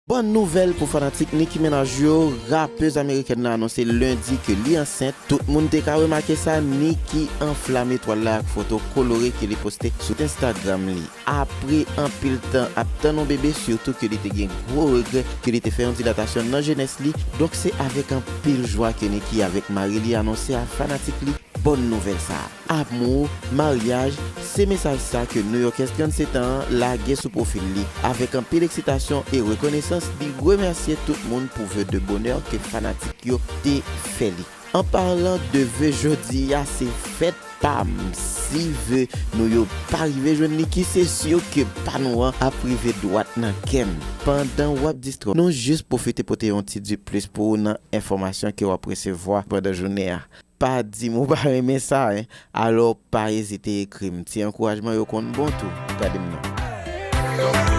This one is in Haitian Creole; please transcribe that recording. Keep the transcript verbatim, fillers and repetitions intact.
Bòn nouvèl pou fanatik Nicki Minaj yo, rapez amerikèn nan anonse lendi ke li ansent. Tout moun te ka remake sa, Nicki anflame twal la ak foto kolore ke li poste sou Instagram li. Apre anpil tan ap tann yon bebe, sitou ke li te gen gwo regrè ke li te fè yon dilatasyon nan jenès li, donk se avèk anpil jwa ke Nicki avèk mari li anonse a fanatik li bòn nouvèl sa a. Amou, maryaj, se mesaj sa ke Nouyòkèz trannsetan an lage sou pwofil li. Avèk anpil eksitasyon e rekonesans, li remèsye tout moun pou ve de bonè ke fanatik yo te fè li. An palan de ve, jodi a se fèt pa m. Si ve nou yo pa rive jwenn Nicki, se si ke pa nou an ap rive dwat nan kè m. Pandan w ap distrè w, nou jis pwofite pote yon ti diplis pou ou nan enfòmasyon ke w ap resevwa pandan jounen an. Pa di m ou pa renmen sa, en. Alò, pa ezite ekri m. Ti ankourajman yo konn bon tou. Gade m non.